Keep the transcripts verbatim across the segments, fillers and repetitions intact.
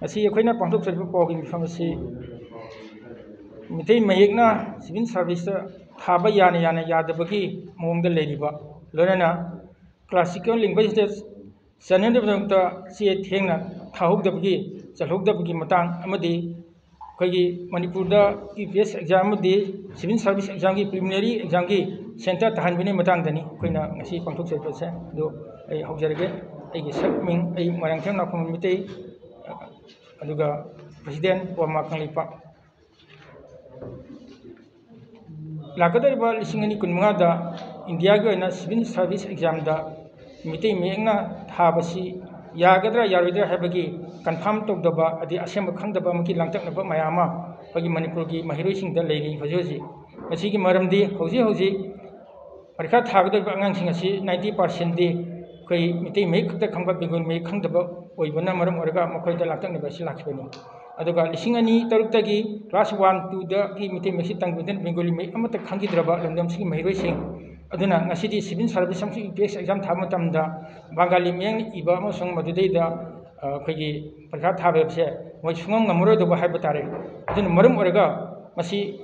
ꯉꯁꯤ ꯑꯩꯈꯣꯏꯅ ꯄꯥꯡꯊꯣꯛꯆꯔꯤꯕ ꯄꯥꯎꯒꯤ ꯃꯤꯐꯝ ꯑꯁꯤ ꯃꯤꯇꯩ ꯃꯌꯦꯛꯅ ꯁꯤꯚꯤꯜ ꯁꯥꯔꯚꯤꯁꯇ ꯊꯥꯕ ꯌꯥꯅ ꯌꯥꯅ ꯌꯥꯗꯕꯒꯤ ꯃꯑꯣꯡꯗ ꯂꯩꯔꯤꯕ, ꯂꯣꯏꯅꯅ ꯀ꯭ꯂꯥꯁꯤꯀꯦꯜ ꯂꯦꯡꯒ꯭ꯋꯦꯖꯇ ꯆꯟꯅꯅꯕꯒꯤꯗꯃꯛꯇ ꯆꯦ ꯊꯦꯡꯅ ꯊꯥꯍꯧꯗꯕꯒꯤ, ꯆꯜꯍꯧꯗꯕꯒꯤ ꯃꯇꯥꯡ ꯑꯃꯗꯤ ꯑꯩꯈꯣꯏꯒꯤ ꯃꯅꯤꯄꯨꯔꯗ ꯌꯨ ꯄꯤ ꯑꯦꯁ ꯑꯦꯛꯖꯥꯝ ꯑꯃꯗꯤ ꯁꯤꯚꯤꯜ ꯁꯥꯔꯚꯤꯁ ꯑꯦꯛꯖꯥꯝꯒꯤ, ꯄ꯭ꯔꯤꯂꯤꯃꯤꯅꯔꯤ ꯑꯦꯛꯖꯥꯝꯒꯤ ꯁꯦꯟꯇꯔ ꯇꯥꯍꯟꯕꯒꯤ ꯃꯇꯥꯡꯗꯅꯤ ꯑꯩꯈꯣꯏꯅ ꯉꯁꯤ ꯄꯥꯡꯊꯣꯛꯆꯔꯤꯕꯁꯦ꯫ ꯑꯗꯨ ꯑꯩ ꯍꯧꯖꯔꯒꯦ꯫ ꯑꯩꯒꯤ ꯁꯛ ꯃꯤꯡ ꯑꯩ ꯃꯣꯏꯔꯥꯡꯊꯦꯝ ꯅꯥꯎꯐꯝ ꯃꯤꯇꯩ, ꯑꯗꯨꯒ ꯄ꯭ꯔꯁꯤꯗꯦꯟ ꯋꯥꯃꯥ ꯀꯪꯂꯩꯄꯥꯛ꯫ ꯂꯥꯛꯀꯗꯧꯔꯤꯕ ꯂꯤꯁꯤꯡ ꯑꯅꯤ ꯀꯨꯟꯃꯉꯥꯗ ꯏꯟꯗꯤꯌꯥꯒꯤ ꯑꯣꯏꯅ ꯁꯤꯚꯤꯜ ꯁꯥꯔꯚꯤꯁ ꯑꯦꯛꯖꯥꯝꯗ ꯃꯤꯇꯩ ꯃꯌꯦꯛꯅ ꯊꯥꯕꯁꯤ ꯌꯥꯒꯗ꯭ꯔꯥ ꯌꯥꯔꯣꯏꯗ꯭ꯔꯥ ꯍꯥꯏꯕꯒꯤ ꯀꯟꯐꯥꯔꯝ ꯇꯧꯗꯕ, ꯑꯗꯩ ꯑꯁꯦꯡꯕ ꯈꯪꯗꯕ ꯑꯃꯒꯤ ꯂꯥꯡꯇꯛꯅꯕ ꯃꯌꯥꯝ ꯑꯃ ꯑꯩꯈꯣꯏꯒꯤ ꯃꯅꯤꯄꯨꯔꯒꯤ ꯃꯍꯩꯔꯣꯏꯁꯤꯡꯗ ꯂꯩꯔꯤ ꯍꯧꯖꯤꯛ ꯍꯧꯖꯤꯛ꯫ ꯃꯁꯤꯒꯤ ꯃꯔꯝꯗꯤ ꯍꯧꯖꯤꯛ ꯍꯧꯖꯤꯛ ꯄꯔꯤꯈꯥ ꯊꯥꯒꯗꯧꯔꯤꯕ ꯑꯉꯥꯡꯁꯤꯡ ꯑꯁꯤ ninety percentꯗꯤ ꯑꯩꯈꯣꯏ ꯃꯤꯇꯩ ꯃꯌꯦꯛ ꯈꯛꯇ ꯈꯪꯕ, ꯕꯦꯡꯒꯣꯂꯤ ꯃꯌꯦꯛ ꯈꯪꯗꯕ ꯑꯣꯏꯕꯅ ꯃꯔꯝ ꯑꯣꯏꯔꯒ ꯃꯈꯣꯏꯗ ꯂꯥꯡꯇꯛꯅꯕ ꯑꯁꯤ ꯂꯥꯛꯈꯤꯕꯅꯤ꯫ ꯑꯗꯨꯒ ꯂꯤꯁꯤꯡ ꯑꯅꯤ ꯇꯔꯨꯛꯇꯒꯤ class one twoꯗꯒꯤ ꯃꯤꯇꯩ ꯃꯌꯦꯛꯁꯤ ꯇꯝꯈꯤꯕꯗꯨꯅ ꯕꯦꯡꯒꯣꯂꯤ ꯃꯌꯦꯛ ꯑꯃꯠꯇ ꯈꯪꯈꯤꯗ꯭ꯔꯕ ꯂꯝꯗꯝꯁꯤꯒꯤ ꯃꯍꯩꯔꯣꯏꯁꯤꯡ ꯑꯗꯨꯅ ꯉꯁꯤꯗꯤ ꯁꯤꯚꯤꯜ ꯁꯥꯔꯚꯤꯁ ꯑꯃꯁꯨꯡ ꯌꯨ ꯄꯤ ꯑꯦꯁ ꯑꯦꯛꯖꯥꯝ ꯊꯥꯕ ꯃꯇꯝꯗ ꯕꯪꯒꯥꯂꯤ ꯃꯌꯦꯛꯅ ꯏꯕ ꯑꯃꯁꯨꯡ ꯃꯗꯨꯗꯩꯗ, ꯑ, ꯑꯩꯈꯣꯏꯒꯤ ꯄꯔꯤꯈꯥ ꯊꯥꯕ ꯍꯥꯏꯕꯁꯦ ꯃꯣꯏ ꯁꯨꯡꯉꯝ ꯉꯝꯃꯔꯣꯏꯗꯧꯕ ꯍꯥꯏꯕ ꯇꯥꯔꯦ꯫ ꯑꯗꯨꯅ ꯃꯔꯝ ꯑꯣꯏꯔꯒ ꯃꯁꯤ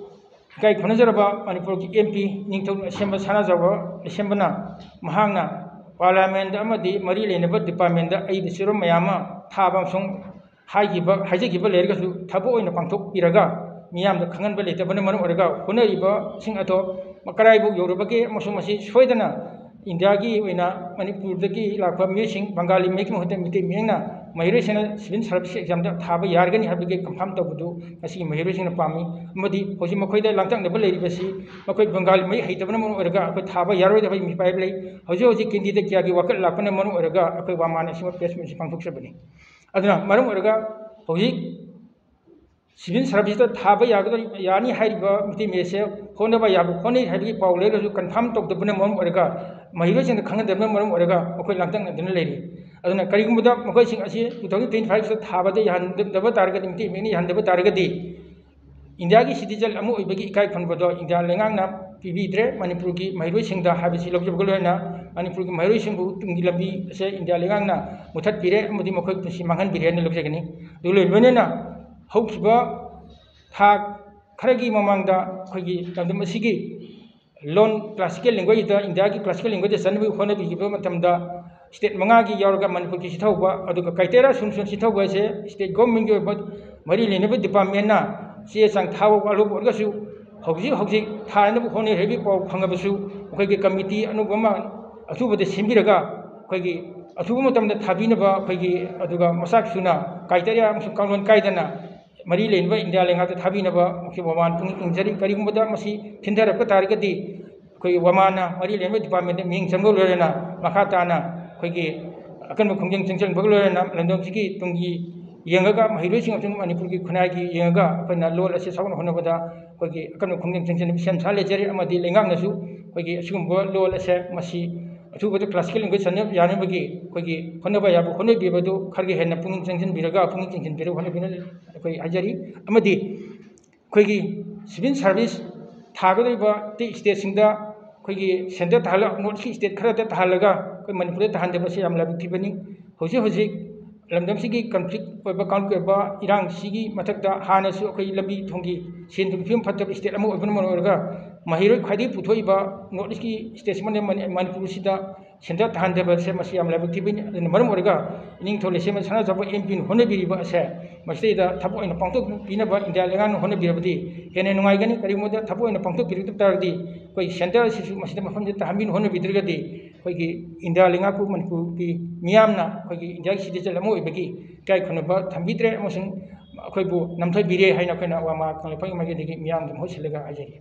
ꯏꯀꯥꯏ ꯈꯨꯝꯅꯖꯔꯕ ꯃꯅꯤꯄꯨꯔꯒꯤ ꯑꯦꯝ ꯄꯤ ꯅꯤꯡꯊꯧ ꯑꯁꯦꯝꯕ ꯁꯅꯥꯖꯥꯎꯕ ꯂꯩꯁꯦꯝꯕꯅ ꯃꯍꯥꯛꯅ ꯄꯥꯔꯂꯤꯌꯥꯃꯦꯟꯗ ꯑꯃꯗꯤ ꯃꯔꯤ ꯂꯩꯅꯕ ꯗꯤꯄꯥꯔꯠꯃꯦꯟꯗ ꯑꯏꯕ ꯆꯦꯔꯣꯜ ꯃꯌꯥꯝ ꯑꯃ ꯊꯥꯕ ꯑꯃꯁꯨꯡ ꯍꯥꯏꯈꯤꯕ, ꯍꯥꯏꯖꯈꯤꯕ ꯂꯩꯔꯒꯁꯨ ꯊꯕꯛ ꯑꯣꯏꯅ ꯄꯥꯡꯊꯣꯛꯄꯤꯔꯒ ꯃꯤꯌꯥꯝꯗ ꯈꯪꯍꯟꯕ ꯂꯩꯇꯕꯅ ꯃꯔꯝ ꯑꯣꯏꯔꯒ ꯍꯣꯠꯅꯔꯤꯕꯁꯤꯡ ꯑꯗꯣ ꯀꯗꯥꯏꯐꯥꯎ ꯌꯧꯔꯕꯒꯦ ꯑꯃꯁꯨꯡ ꯃꯁꯤ ꯁꯣꯏꯗꯅ ꯏꯟꯗꯤꯌꯥꯒꯤ ꯑꯣꯏꯅ ꯃꯅꯤꯄꯨꯔꯗꯒꯤ ꯂꯥꯛꯄ ꯃꯤꯑꯣꯏꯁꯤꯡ ꯕꯪꯒꯥꯂꯤ ꯃꯌꯦꯛꯀꯤ ꯃꯍꯨꯠꯇ ꯃꯤꯇꯩ ꯃꯌꯦꯛꯅ ꯃꯍꯩꯔꯣꯏꯁꯤꯡꯅ ꯁꯤꯚꯤꯜ ꯁꯥꯔꯚꯤꯁ ꯑꯦꯛꯖꯥꯝꯗ ꯊꯥꯕ ꯌꯥꯔꯒꯅꯤ ꯍꯥꯏꯕꯒꯤ ꯀꯟꯐꯥꯔꯝ ꯇꯧꯕꯗꯨ ꯉꯁꯤꯒꯤ ꯃꯍꯩꯔꯣꯏꯁꯤꯡꯅ ꯄꯥꯝꯃꯤ꯫ ꯑꯃꯗꯤ ꯍꯧꯖꯤꯛ ꯃꯈꯣꯏꯗ ꯂꯥꯡꯇꯛꯅꯕ ꯂꯩꯔꯤꯕꯁꯤ ꯃꯈꯣꯏ ꯕꯪꯒꯥꯂꯤ ꯃꯌꯦꯛ ꯍꯩꯇꯕꯅ ꯃꯔꯝ ꯑꯣꯏꯔꯒ ꯑꯩꯈꯣꯏ ꯊꯥꯕ ꯌꯥꯔꯣꯏꯗꯕꯒꯤ ꯃꯤꯄꯥꯏꯕ ꯂꯩ꯫ ꯍꯧꯖꯤꯛ ꯍꯧꯖꯤꯛ ꯀꯦꯟꯗꯤꯗꯦꯠ ꯀꯌꯥꯒꯤ ꯋꯥꯀꯠ ꯂꯥꯛꯄꯅ ꯃꯔꯝ ꯑꯣꯏꯔꯒ ꯑꯩꯈꯣꯏ ꯋꯥꯃꯥꯟ ꯑꯁꯤꯃ ꯄ꯭ꯔꯦꯁ ꯃꯤꯠꯁꯤ ꯄꯥꯡꯊꯣꯛꯆꯕꯅꯤ꯫ ꯑꯗꯨꯅ ꯃꯔꯝ ꯑꯣꯏꯔꯒ ꯍꯧꯖꯤꯛ ꯁꯤꯚꯤꯜ ꯁꯥꯔꯚꯤꯁꯇ ꯊꯥꯕ ꯌꯥꯒꯗꯧꯔꯤ, ꯌꯥꯅꯤ ꯍꯥꯏꯔꯤꯕ ꯃꯤꯇꯩ ꯃꯌꯦꯛꯁꯦ ꯍꯣꯠꯅꯕ ꯌꯥꯕ ꯍꯣꯠꯅꯩ ꯍꯥꯏꯕꯒꯤ ꯄꯥꯎ ꯂꯩꯔꯒꯁꯨ ꯀꯟꯐꯥꯔꯝ ꯇꯧꯗꯕꯅ ꯃꯔꯝ ꯑꯣꯏꯔꯒ, ꯃꯍꯩꯔꯣꯏꯁꯤꯡꯗ ꯈꯪꯍꯟꯗꯕꯅ ꯃꯔꯝ ꯑꯣꯏꯔꯒ ꯃꯈꯣꯏ ꯂꯥꯡꯇꯛꯅꯗꯨꯅ ꯂꯩꯔꯤ꯫ ꯑꯗꯨꯅ ꯀꯔꯤꯒꯨꯝꯕꯗ ꯃꯈꯣꯏꯁꯤꯡ ꯑꯁꯤ two thousand twenty fiveꯁꯤꯗ ꯊꯥꯕꯗ ꯌꯥꯍꯟꯗꯕ ꯇꯥꯔꯒꯗꯤ, ꯃꯤꯇꯩ ꯃꯌꯦꯛꯅ ꯌꯥꯍꯟꯗꯕ ꯇꯥꯔꯒꯗꯤ, ꯏꯟꯗꯤꯌꯥꯒꯤ ꯁꯤꯇꯤꯖꯟ ꯑꯃ ꯑꯣꯏꯕꯒꯤ ꯏꯀꯥꯏ ꯈꯨꯝꯅꯕꯗꯣ ꯏꯟꯗꯤꯌꯥ ꯂꯩꯉꯥꯛꯅ ꯄꯤꯕꯤꯗ꯭ꯔꯦ ꯃꯅꯤꯄꯨꯔꯒꯤ ꯃꯍꯩꯔꯣꯏꯁꯤꯡꯗ ꯍꯥꯏꯕꯁꯤ ꯂꯧꯖꯕꯒ ꯂꯣꯏꯅꯅ, ꯃꯅꯤꯄꯨꯔꯒꯤ ꯃꯍꯩꯔꯣꯏꯁꯤꯡꯕꯨ ꯇꯨꯡꯒꯤ ꯂꯝꯕꯤ ꯑꯁꯦ ꯏꯟꯗꯤꯌꯥ ꯂꯩꯉꯥꯛꯅ ꯃꯨꯊꯠꯄꯤꯔꯦ ꯑꯃꯗꯤ ꯃꯈꯣꯏ ꯄꯨꯟꯁꯤ ꯃꯥꯡꯍꯟꯕꯤꯔꯦ ꯍꯥꯏꯅ ꯂꯧꯖꯒꯅꯤ꯫ ꯑꯗꯨꯒ ꯂꯣꯏꯅꯅ ꯍꯧꯈꯤꯕ ꯊꯥ ꯈꯔꯒꯤ ꯃꯃꯥꯡꯗ ꯑꯩꯈꯣꯏꯒꯤ ꯂꯝꯗꯝ ꯑꯁꯤꯒꯤ ꯂꯣꯟ classical languageꯇ, ꯏꯟꯗꯤꯌꯥꯒꯤ classical languageꯇ ꯆꯟꯅꯕꯒꯤ ꯍꯣꯠꯅꯕꯤꯈꯤꯕ ꯃꯇꯝꯗ state ꯃꯉꯥꯒꯤ ꯌꯥꯎꯔꯒ ꯃꯅꯤꯄꯨꯔꯒꯤ ꯁꯤꯊꯧꯕ, ꯑꯗꯨꯒ criteria ꯁꯨꯝ ꯁꯨꯝ ꯁꯤꯊꯧꯕ ꯑꯁꯦ state governmentꯀꯤ ꯑꯣꯏꯕ ꯃꯔꯤ ꯂꯩꯅꯕ departmentꯅ ꯆꯦ ꯆꯥꯡ ꯊꯥꯕ ꯋꯥꯠꯍꯧꯕ ꯑꯣꯏꯔꯒꯁꯨ, ꯍꯧꯖꯤꯛ ꯍꯧꯖꯤꯛ ꯊꯥꯅꯕ ꯍꯣꯠꯅꯔꯤ ꯍꯥꯏꯕꯒꯤ ꯄꯥꯎ ꯐꯪꯉꯕꯁꯨ, ꯑꯩꯈꯣꯏꯒꯤ committee ꯑꯅꯧꯕ ꯑꯃ ꯑꯊꯨꯕꯗ ꯁꯦꯝꯕꯤꯔꯒ, ꯑꯩꯈꯣꯏꯒꯤ ꯑꯊꯨꯕ ꯃꯇꯝꯗ ꯊꯥꯕꯤꯅꯕ, ꯑꯩꯈꯣꯏꯒꯤ, ꯑꯗꯨꯒ ꯃꯆꯥꯛ ꯁꯨꯅ criteria ꯑꯃꯁꯨꯡ ꯀꯥꯡꯂꯣꯟ ꯀꯥꯏꯗꯅ ꯃꯔꯤ ꯂꯩꯅꯕ ꯏꯟꯗꯤꯌꯥ ꯂꯩꯉꯥꯛꯇ ꯊꯥꯕꯤꯅꯕ ꯑꯩꯈꯣꯏ ꯋꯥꯃꯥꯟ ꯄꯨꯛꯅꯤꯡ ꯆꯤꯡꯖꯔꯤ꯫ ꯀꯔꯤꯒꯨꯝꯕꯗ ꯃꯁꯤ ꯊꯤꯟꯊꯔꯛꯄ ꯇꯥꯔꯒꯗꯤ, ꯑꯩꯈꯣꯏꯒꯤ ꯋꯥꯃꯥꯟꯅ ꯃꯔꯤ ꯂꯩꯅꯕ departmentꯇ ꯃꯤꯠꯌꯦꯡ ꯆꯪꯕ ꯂꯣꯏꯔꯅ ꯃꯈꯥ ꯇꯥꯅ ꯑꯩꯈꯣꯏꯒꯤ ꯑꯀꯟꯕ ꯈꯣꯡꯖꯪ ꯆꯪꯁꯤꯟꯕꯒ ꯂꯣꯏꯔꯅ ꯂꯝꯗꯝꯁꯤꯒꯤ ꯇꯨꯡꯒꯤ ꯌꯦꯡꯉꯒ, ꯃꯍꯩꯔꯣꯏꯁꯤꯡ ꯑꯃꯁꯨꯡ ꯃꯅꯤꯄꯨꯔꯒꯤ ꯈꯨꯟꯅꯥꯏꯒꯤ ꯌꯦꯡꯉꯒ ꯑꯩꯈꯣꯏꯅ ꯂꯣꯜ ꯑꯁꯤ ꯁꯥꯒꯠꯅ ꯍꯣꯠꯅꯕꯗ ꯑꯩꯈꯣꯏꯒꯤ ꯑꯀꯟꯕ ꯈꯣꯡꯖꯪ ꯆꯪꯁꯤꯟꯅꯕ ꯁꯦꯝ ꯁꯥ ꯂꯩꯖꯔꯤ꯫ ꯑꯃꯗꯤ ꯂꯩꯉꯥꯛꯅꯁꯨ ꯑꯩꯈꯣꯏꯒꯤ ꯑꯁꯤꯒꯨꯝꯕ ꯂꯣꯜ ꯑꯁꯦ ꯃꯁꯤ ꯑꯊꯨꯕꯗ classical language ꯆꯟꯅ ꯌꯥꯅꯕꯒꯤ ꯑꯩꯈꯣꯏꯒꯤ ꯍꯣꯠꯅꯕ ꯌꯥꯕ ꯍꯣꯠꯅꯕꯤꯕꯗꯨ ꯈꯔꯒ ꯍꯦꯟꯅ ꯄꯨꯛꯅꯤꯡ ꯆꯪꯁꯤꯟꯕꯤꯔꯒ, ꯄꯨꯛꯅꯤꯡ ꯆꯤꯡꯁꯤꯟꯕꯤꯔꯒ ꯍꯣꯠꯅꯕꯤꯅ ꯑꯩꯈꯣꯏ ꯍꯥꯏꯖꯔꯤ꯫ ꯑꯃꯗꯤ ꯑꯩꯈꯣꯏꯒꯤ civil service ꯊꯥꯒꯗꯧꯔꯤꯕ ꯑꯇꯩ stateꯁꯤꯡꯗ ꯑꯩꯈꯣꯏꯒꯤ centre ꯇꯥꯍꯜꯂ-, North East state ꯈꯔꯗ ꯇꯥꯍꯜꯂꯒ ꯑꯩꯈꯣꯏ ꯃꯅꯤꯄꯨꯔꯗ ꯇꯥꯍꯟꯗꯕꯁꯤ ꯌꯥꯝ ꯂꯥꯏꯕꯛ ꯊꯤꯕꯅꯤ꯫ ꯍꯧꯖꯤꯛ ꯍꯧꯖꯤꯛ ꯂꯝꯗꯝꯁꯤꯒꯤ conflict ꯑꯣꯏꯕ, conflict ꯑꯣꯏꯕ ꯏꯔꯥꯡꯁꯤꯒꯤ ꯃꯊꯛꯇ ꯍꯥꯟꯅꯁꯨ ꯑꯩꯈꯣꯏ ꯂꯝꯕꯤ ꯊꯣꯡꯒꯤ ꯁꯦꯟ ꯊꯨꯝꯒꯤ ꯐꯤꯕꯝ ꯐꯠꯇꯕ state ꯑꯃ ꯑꯣꯏꯕꯅ ꯃꯔꯝ ꯑꯣꯏꯔꯒ ꯃꯍꯩꯔꯣꯏ ꯈ꯭ꯋꯥꯏꯗꯒꯤ ꯄꯨꯊꯣꯛꯏꯕ North Eastꯀꯤ stateꯁꯤꯃꯅ ꯃꯅꯤ-, ꯃꯅꯤꯄꯨꯔꯁꯤꯗ centre ꯇꯥꯍꯟꯗꯕꯁꯦ ꯃꯁꯤ ꯌꯥꯝ ꯂꯥꯏꯕꯛ ꯊꯤꯕꯅꯤ꯫ ꯑꯗꯨꯅ ꯃꯔꯝ ꯑꯣꯏꯔꯒ ꯏꯅꯤꯡꯊꯧ ꯂꯩꯁꯦꯝꯕ ꯁꯅꯥꯖꯥꯎꯕ MPꯅ ꯍꯣꯠꯅꯕꯤꯔꯤꯕ ꯑꯁꯦ ꯃꯁꯤꯗꯩꯗ ꯊꯕꯛ ꯑꯣꯏꯅ ꯄꯥꯡꯊꯣꯛꯄꯤꯅꯕ ꯏꯟꯗꯤꯌꯥ ꯂꯩꯉꯥꯛꯅ ꯍꯣꯠꯅꯕꯤꯔꯕꯗꯤ ꯍꯦꯟꯅ ꯅꯨꯡꯉꯥꯏꯒꯅꯤ꯫ ꯀꯔꯤꯒꯨꯝꯕꯗ ꯊꯕꯛ ꯑꯣꯏꯅ ꯄꯥꯡꯊꯣꯛꯄꯤꯔꯛꯇꯕ ꯇꯥꯔꯒꯗꯤ ꯑꯩꯈꯣꯏꯒꯤ centre ꯑꯁꯤꯁꯨ ꯃꯁꯤꯗ ꯃꯐꯝꯁꯤꯗ ꯇꯥꯍꯟꯕꯤꯅ ꯍꯣꯠꯅꯕꯤꯗ꯭ꯔꯒꯗꯤ ꯑꯩꯈꯣꯏꯒꯤ ꯏꯟꯗꯤꯌꯥ ꯂꯩꯉꯥꯛꯄꯨ ꯃꯅꯤꯄꯨꯔꯒꯤ ꯃꯤꯌꯥꯝꯅ ꯑꯩꯈꯣꯏꯒꯤ ꯏꯟꯗꯤꯌꯥꯒꯤ citizen ꯑꯃ ꯑꯣꯏꯕꯒꯤ ꯏꯀꯥꯏ ꯈꯨꯝꯅꯕ ꯊꯝꯕꯤꯗ꯭ꯔꯦ ꯑꯃꯁꯨꯡ ꯑꯩꯈꯣꯏꯕꯨ ꯅꯝꯊꯕꯤꯔꯦ ꯍꯥꯏꯅ ꯑꯩꯈꯣꯏꯅ ꯋꯥꯃꯥ ꯀꯪꯂꯩꯄꯥꯛꯀꯤ ꯃꯥꯏꯀꯩꯗꯒꯤ ꯃꯤꯌꯥꯝꯒꯤ ꯃꯍꯨꯠ ꯁꯤꯜꯂꯒ ꯍꯥꯏꯖꯔꯤ꯫